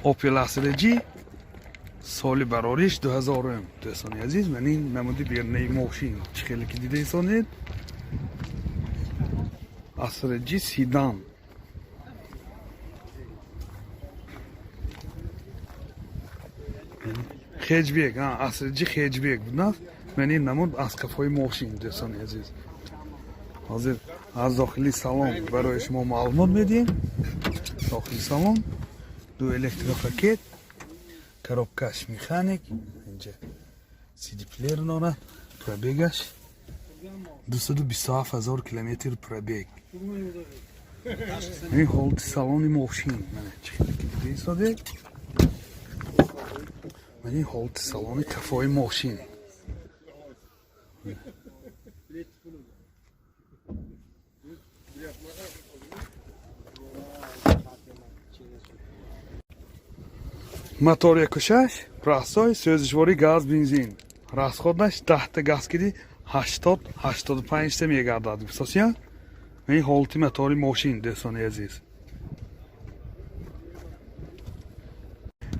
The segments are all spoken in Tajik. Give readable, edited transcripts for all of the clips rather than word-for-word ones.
Opel Astra G, соли барориш 2000. Дӯстони азиз, ман ин намуди берунаи мошин, чӣ хеле ки дида истонед, Astra G седан. Хэтчбек, Astra G хэтчбек будааст. Ман ин намуд аз қафои мошин, дӯстони азиз. Ҳозир аз дохили салон барои шумо маълумот медиҳем. Дохили салон ду электропакет, коробкаш механик, инҷа CD плеер дорад. Пробегаш 227 ҳазор километр пробег. Ин ҳолати салони мошин, мана, чӣ хеле ки дида истодед. Мана ин ҳолати салони қафои мошин. Мотор 1,6, простой, сӯзишворӣ газ, бензин. Расходаш 10-та газ киди, 80, 85-та мегардад, гуфтосия. Ин ҳолати мотори мошин, дӯстони азиз.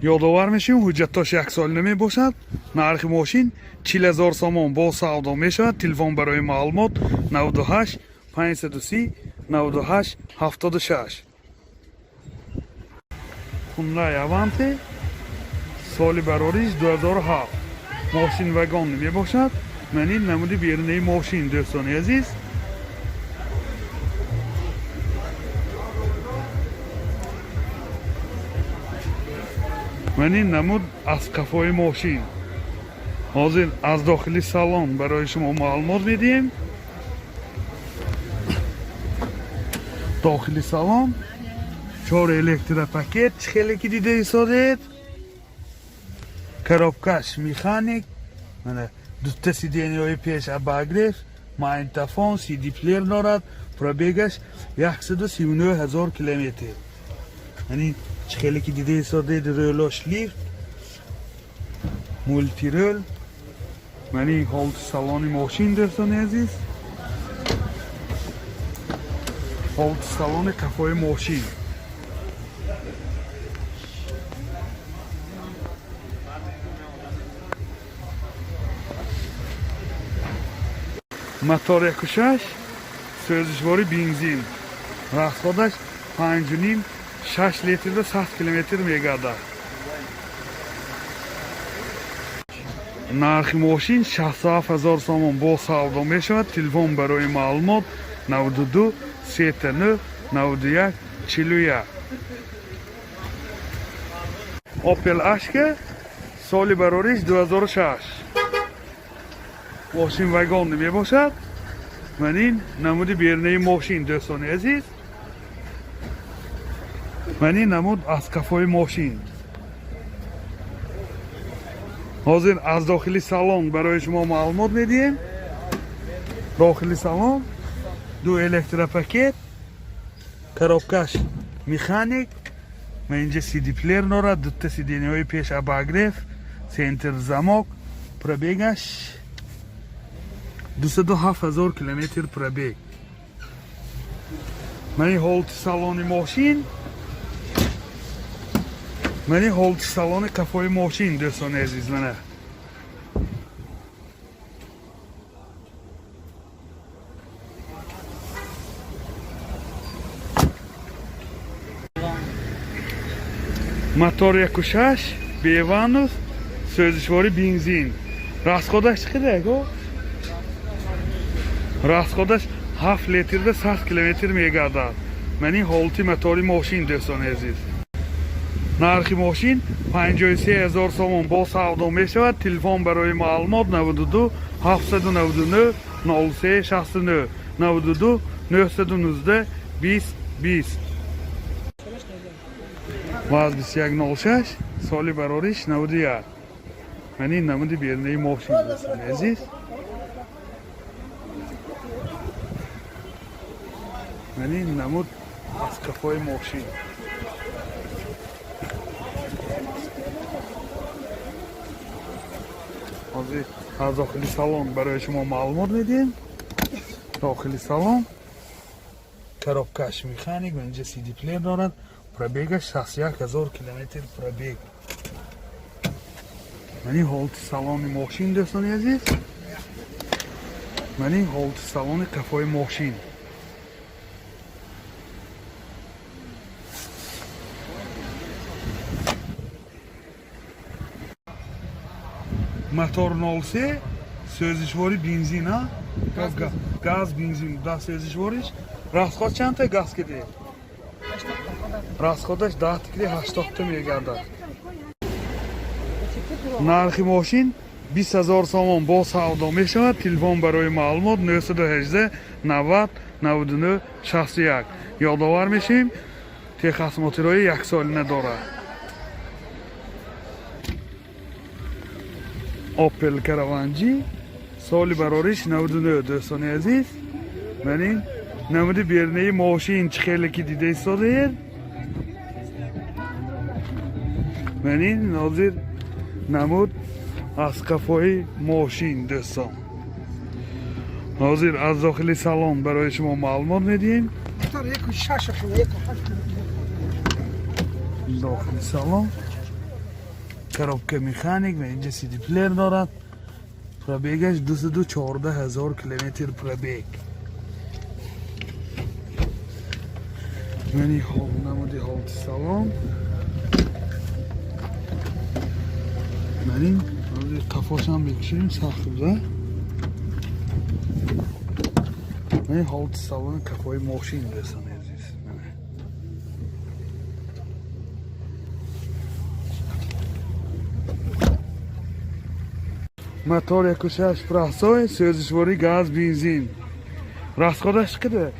Ёдовар мешавем, ҳуҷҷатош яксола намебошад. Нархи мошин 40 000 сомон, бо савдо мешавад. Телефон барои маълумот 98 530 98 76. Hyundai Avante, соли барориш 2007, мошин вагон мебошад. Ман ин намуди берунаи мошин, дӯстони азиз. Ман ин намуд аз қафои мошин. Ҳозир аз дохили салон барои шумо маълумот медиҳем. Дохили салон чор электропакет, чӣ хеле ки дида истодед, коробкаш механик, мана, дута сиденьяҳои пеш обогрев, магнитофон, CD плеер дорад. Пробегаш 139 ҳазор километр. Яъне, чӣ хеле ки дида истодед, рӯлош лифт, мультирӯл. Мани ҳолати салони мошин, дӯстони азиз, ҳолати салони қафои мошин. Мотор 1,6, сӯзишворӣ бензин. Расходаш 5,5, 6 литрда 100 километр мегардад. Нархи мошин 67 ҳазор сомон, бо савдо мешавад. Телефон барои маълумот 92 39 91 41. Opel Astra, соли барориш 2006, мошин вагон мебошад. Ман ин намуди берунаи мошин, дӯстони азиз. Ман ин намуд аз қафои мошин. Ҳозир аз дохили салон барои шумо маълумот медиҳем. Дохили салон ду электропакет, коробкаш механик, ма инҷа CD плеер дорад, дута сиденьяҳои пеш обогрев, центр замок. Пробегаш 207 ҳазор километр пробег. Мани ҳолати салони мошин, мани ҳолати салони қафои мошин, дӯстони азиз, мана. Мотор 1,6 беванус, сӯзишворӣ бензин. Расходаш чӣ қадар го? Расходаш 7 литрда 100 километр мегардад. Мани ҳолати мотори мошин, дӯстони азиз. Нархи мошин 53 ҳазор сомон, бо савдо мешавад. Телефон барои маълумот 92 799 03 69, 92 919 20 20. ВАЗ 2106, соли барориш 91. Мани намуди берунаи мошин, дӯстони азиз. Мани намуд аз қафои мошин. Ҳозир аз дохили салон барои шумо маълумот медиҳем. Дохили салон коробкаш механик ва инҷа CD плеер дорад. Пробегаш 61 ҳазор километр пробег. Мани ҳолати салони мошин, дӯстони азиз. Мани ҳолати салони қафои мошин. Мотор 03, сӯзишвори бензин, а? Газ, бензин, да, сӯзишвориш. Расход чандта газ киди? Расходаш 10 киди, 80 та мегардад. Нархи мошин 20 ҳазор сомон, бо савдо мешавад. Телефон барои маълумот 918 90 99 61. Ёдовар мешавем, техосмотрҳои яксолина дорад. Opel Caravan G, соли барориш 99. Дӯстони азиз, ман ин намуди бернаи мошин, чӣ хеле ки дида истодаед. Ман ин ҳозир намуд аз қафои мошин. Дӯстон, ҳозир аз дохили салон барои шумо маълумот медиҳем. Дохили салон коробка механик ва инҷа CD плеер дорад. Пробегаш 214 ҳазор километр пробег. Мани намуди ҳолати салон. Мани қафошам мекушем, сахт буда. Мани ҳолати салони қафои мошин, дӯстони азиз. Мана. Мотор 1.6 простой, сӯзишворӣ газ, бензин. Расходаш чӣ қадар?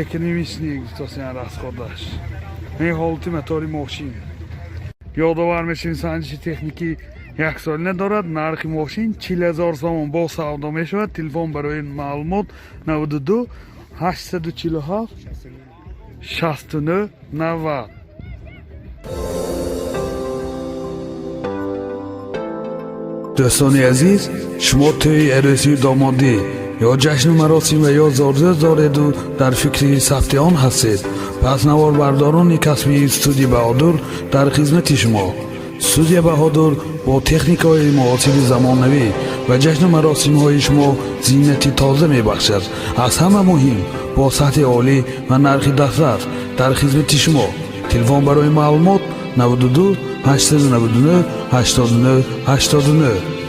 Экономичный гуфтосиян расходаш. Ин ҳолати мотори мошин. Ёдовар мешавем, санҷиши техникӣ яксолина дорад. Нархи мошин 40 000 сомон, бо савдо мешавад. Телефон барои маълумот 92 847 69 90. Дӯстони азиз, шумо тӯи арӯсию домодӣ ё ҷашну маросим ва ё зодрӯз дореду дар фикри сабти он ҳастед, пас наворбардорони касбии студия Баҳодур дар хизмати шумо. Студия Баҳодур бо техникаҳои муосири замонавӣ ба ҷашну маросимҳои шумо зинати тоза мебахшад. Аз ҳама муҳим, бо сатҳи олӣ ва нархи дастрас дар хизмати шумо. Телефон барои маълумот 92 899 89 89.